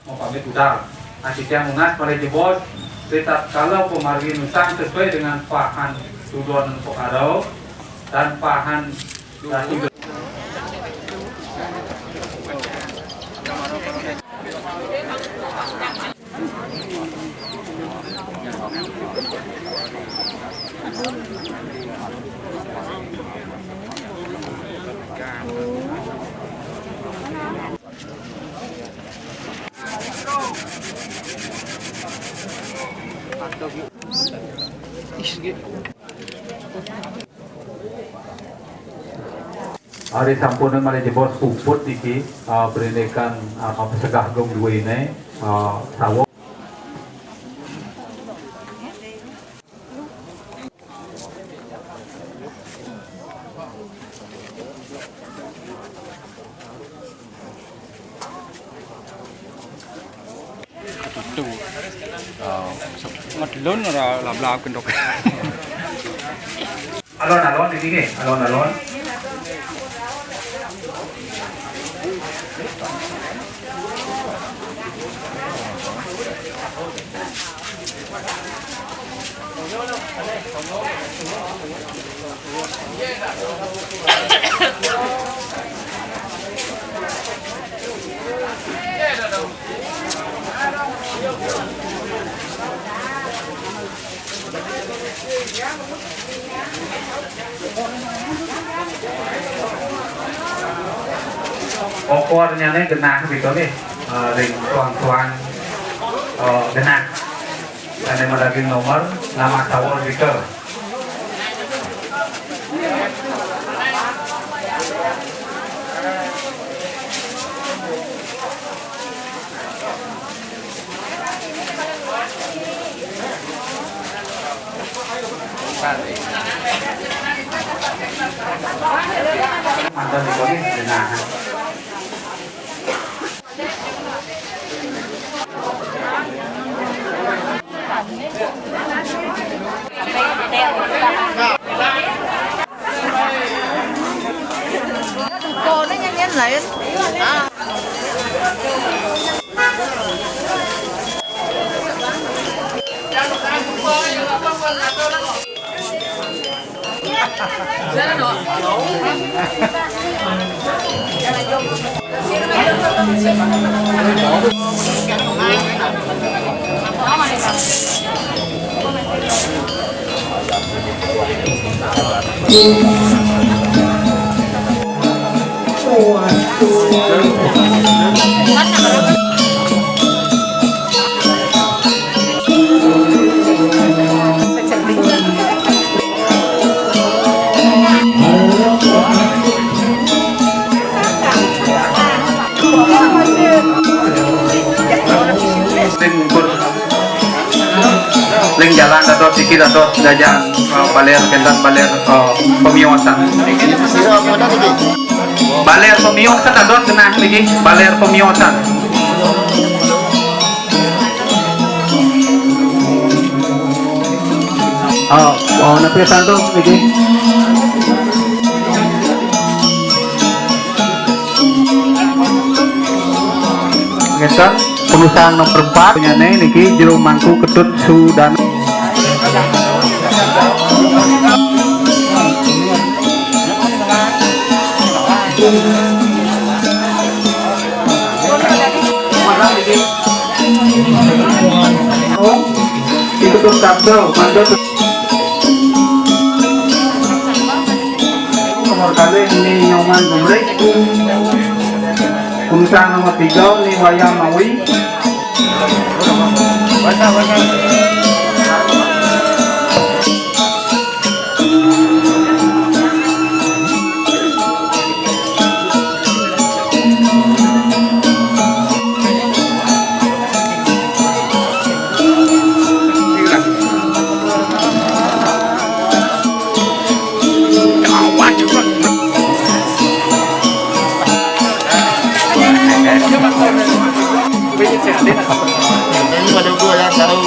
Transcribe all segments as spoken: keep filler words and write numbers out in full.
Mau pamit udah. Nah, titiang nunas malih jebos, ritatkala pamargi nusang sesuai dengan pahan tuduhan Pak Aro dan pahan Ratu. Ari sampun malih jebos puput niki, eh, berindikan, eh, Segah Agung duene, eh, sawo. Itu. Oh, se-, ngedelun ora lablab kentuk. Alon-alon iki nggih, alon-alon. Okornyane genah gitu nih, eh, ring tuang-tuang, eh, genah. Ane madaging nomor, nama sawo gitu. Mantan di sini, nah. Cô nó nhanh nhanh lên. Sing mungkur. Ring jalan dados iki dados jajan, eh, baler kenten baler, eh, pemiosan. Baler pemiosan dados genah niki, baler pemiosan. Oh, oh, nepi santos niki. Ngeten, pengusaha nomor empat, punyane niki Jero Mangku Ketut Sudana. Itu tuh kabel, mantap. Nomor kalih Ni Nyoman Gumrih. Kunsa nomor tiga Ni Wayan Mawi. Ini pada gua yang tahu.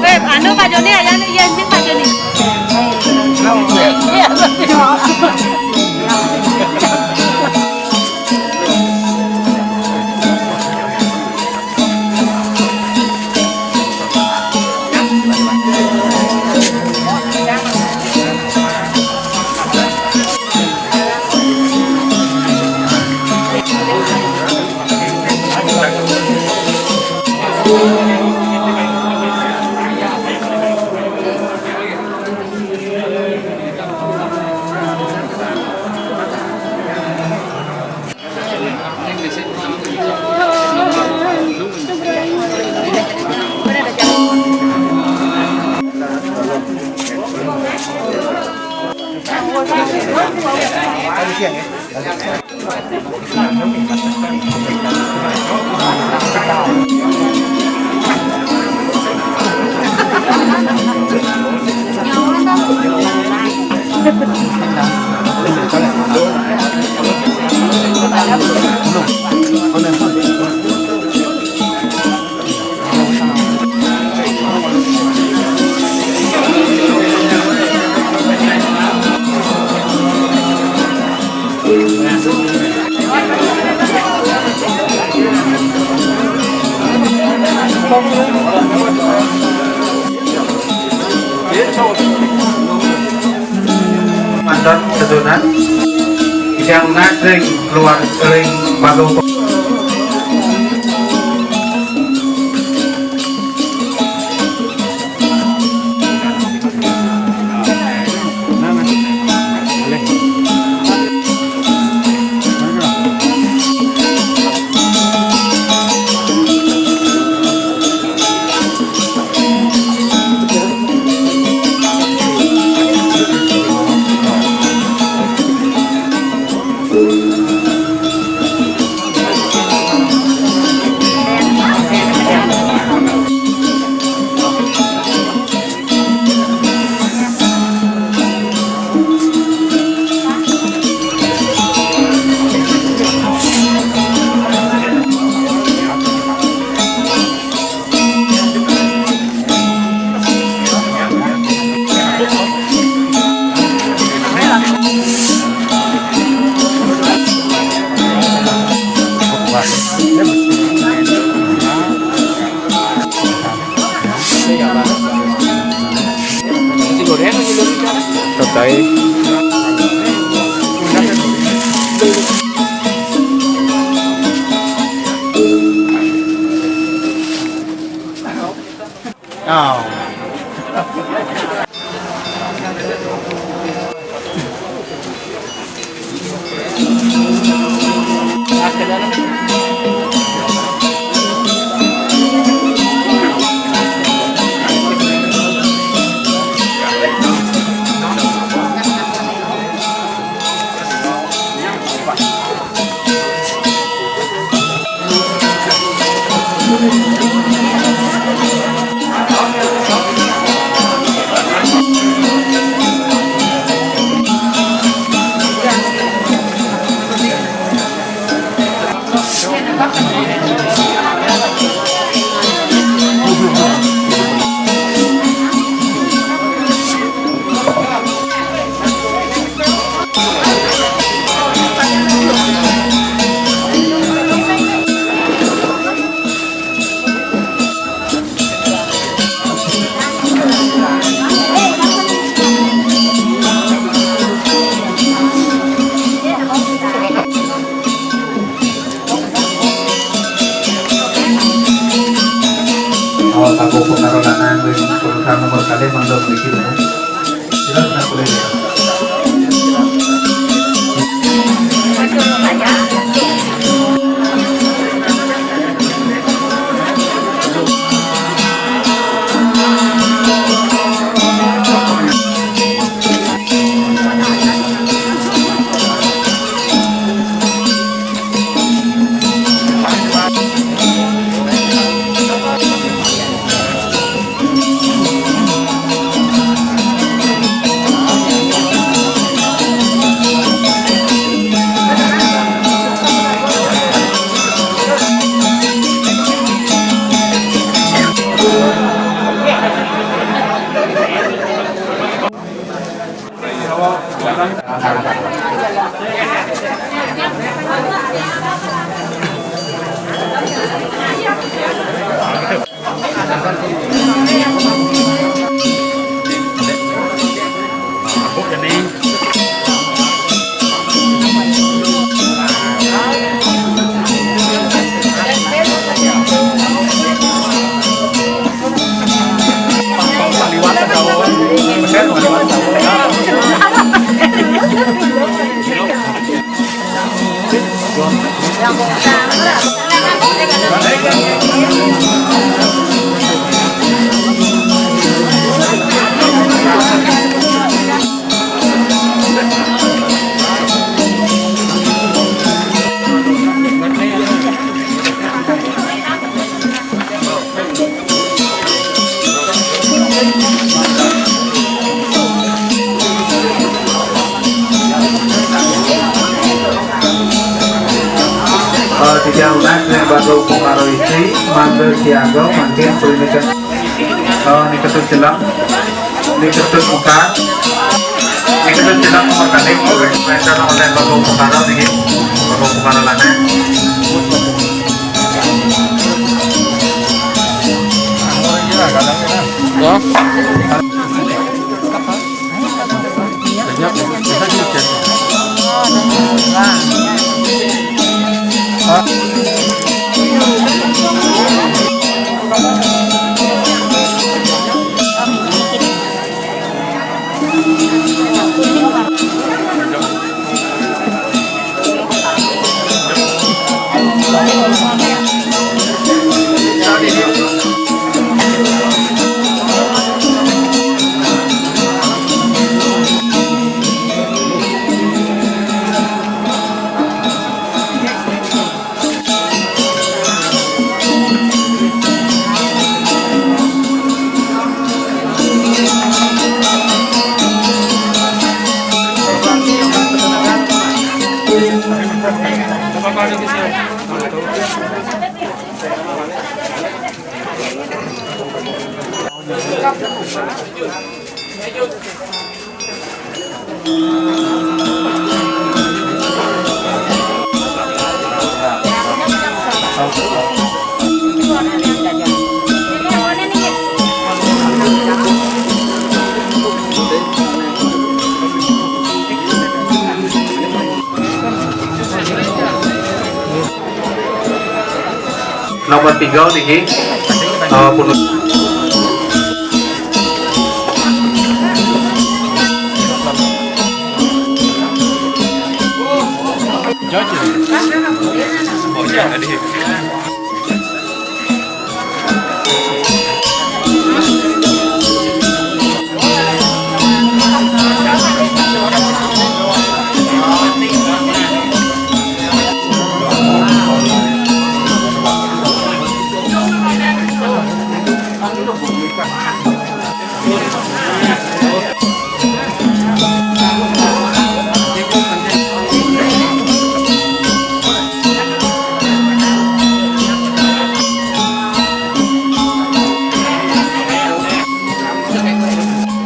Eh, anu, Pak Joni, ayo nih, iya, izin Pak Joni. Iya. Mantan sedunan yang ngadeng keluar ring pagopo. Nasi goreng lagi dulu, Cak. Totai. Oh. Oh, kanggo pungkaran lanang ring program nomor kalih mangga mriki, Bu. Silakan, Bu. Eh, titiang nunas ring Bapak Ibu para istri, mangga siaga mangkin prinike. Eh, niki ketut jelem, niki ketut mekar, niki ketut jelem nomor kalih, nomor kalih Bapak Ibu para niki, Bapak Ibu para lanang. Nomor tiga niki, eh, punut.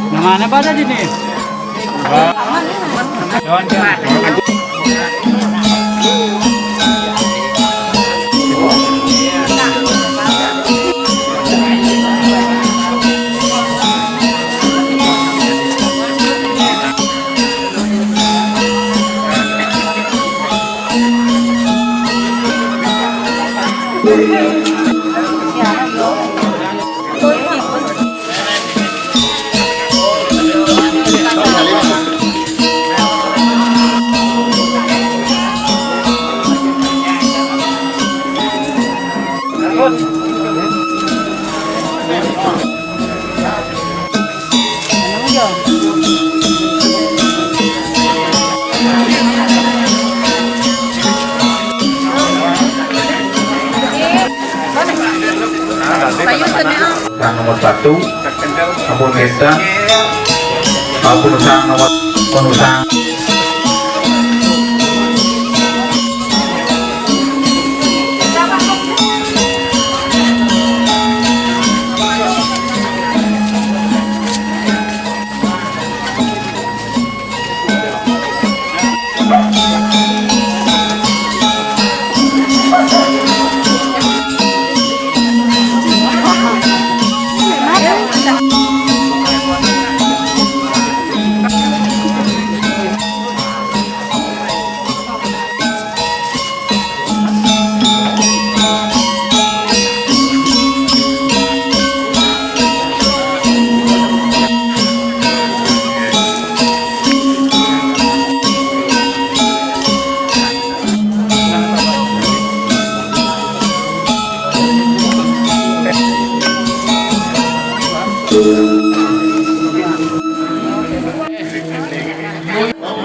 Yang mana pada di sini? Sang nomor satu, ampun ngénten, ampun sang nomor, ampun sang.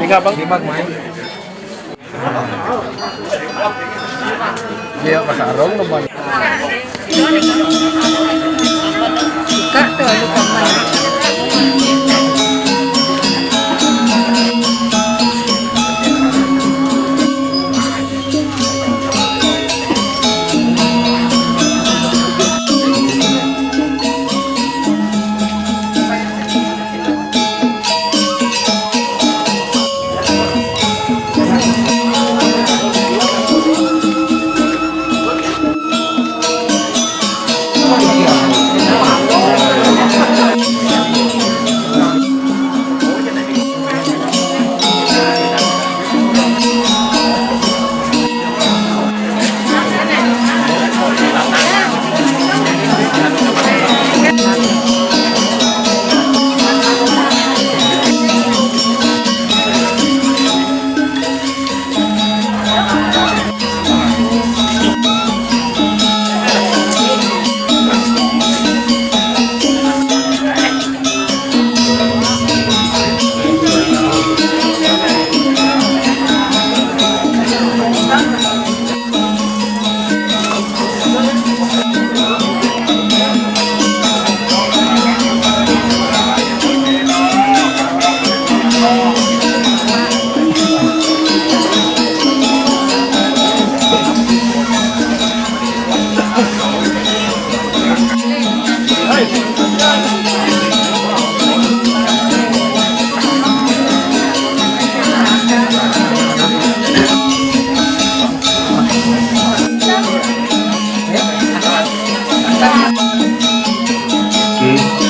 Tiga, Bang. Iya, Mas Arong, teman. Buka tuh, aduh, kamar.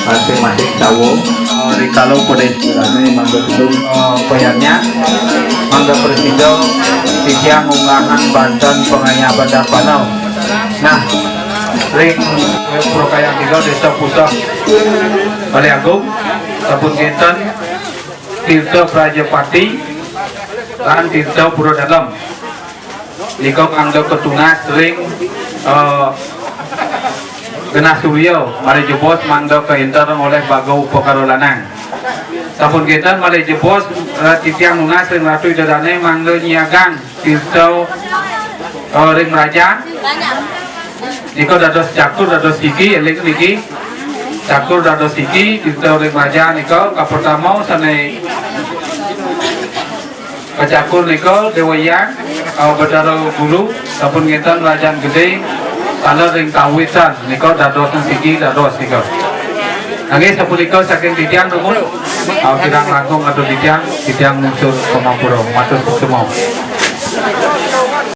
Masing-masing tahu. Rikala pada istilahnya mangga tulung, eh, bayarnya, mangga prasida titiang ngunggahan banten pangayah bandar panau. Nah, ring Pura Kayang Tiga, Desa Puseh Balé Agung, sampun kinten Tirta Prajapati lan Tirta Pura Dalem. Nika mangda katunas ring, eh, genah surya, malih jebos mangda kainter olih baga upakara lanang. Sampun kinten malih jebos, eh, titiang nunas ring Ratu Ida Dané mangda nyiagang tirta, eh, ring mrajan. Nika dados cakur dados siki, éling niki. Cakur dados siki, tirta ring mrajan nika kapertama sané kacakur nika Déwa Hyang, eh, Betara Guru, sampun kinten mrajan gedé, taler ring kawitan nika dados siki dados nika. Oke, sapunika saking titiang nuwun. Awatirang langkung atur titiang, titiang mungsur pangapura. Matur suksma.